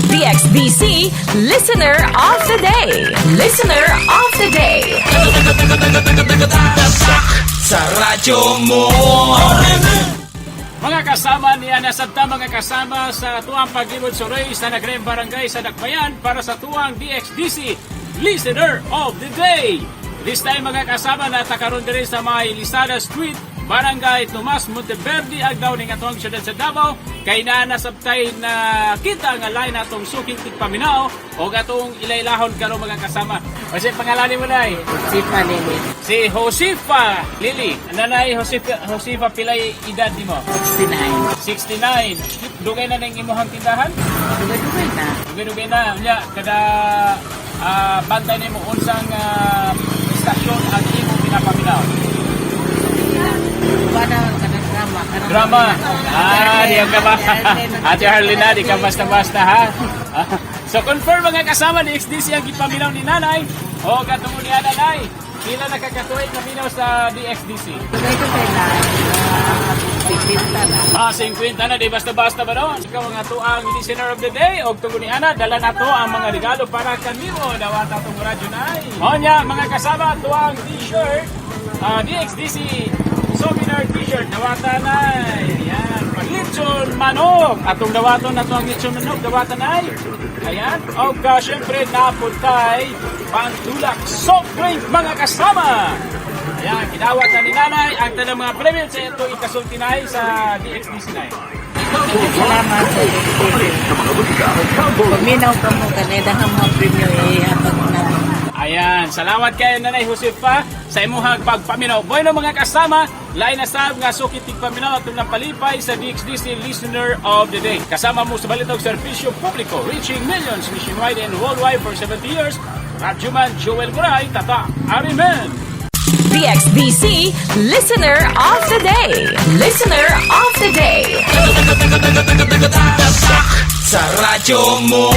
DXDC Listener of the Day. Listener of the Day. Sa radyo mo. Mga kasama niya nasabta, mga kasama, sa tuang paglibot suroy sa Nagrem Barangay sa Dakbayan para sa tuang DXDC Listener of the Day. This time, mga kasama, natakaroon diri sa may Lisada Street, Barangay Tomas Monteverde, Agdao ning atong syudad sa Davao kay naa nasabtay na kita nga lain atong suking tigpaminaw o atong ilailahon karon, mga kasama. Kasi pangalan mo, Nay? Sipa Lili. Si Josefa Lily. Nanay Josefa, Josefa, pilay edad nimo? 69. 69. Dugay na ning imuhang tindahan? Dugay-dugay na. Dugay-dugay na. Unya, kada bantay nimo unsang istasyon ang imong pinapaminaw? Wala ka ng drama. Kanang Drama. Ah, di ka ba? Ate Harlina, di ka basta-basta ha. So confirm, mga kasama, ni XDC ang gipaminaw ni Nanay. O katungod ni Nanay. Pila nakakatuig na minaw sa DXDC? Dugay-dugay na. 50 na. Ah, 50 na, di basta-basta ba no? Ikaw ang atuang listener of the day. Og tungod ni Ana, dala na to ang mga regalo para kanimo. Dawata tong radyo na. Onya, mga kasama, tuang t-shirt. DXDC souvenir t-shirt. Dawata na. Ayan. Paglitson manok. Atong dawaton na to ang litson manok. Dawata na. Ayan. Og syempre, napuntay pantulak soft drink, mga kasama. Ayan, kinawat na ni Nanay ang tanang mga premyo sa ito ikasultinay sa DXDC 9. Salamat sa DXDC. Paminaw ka mo kanina ang mga premyo ihatag na. Ayan, salamat kayo, Nanay Josefa, sa imuhang pagpaminaw. Bueno, mga kasama, lain na sab nga sukit tigpaminaw atong napalipay sa DXDC Listener of the Day. Kasama mo sa balitog serbisyo publiko, reaching millions nationwide and worldwide for 70 years, Radyoman Joel Goray, Tata Arimen! DXDC Listener of the Day. Listener of the Day. Sa radyo mo.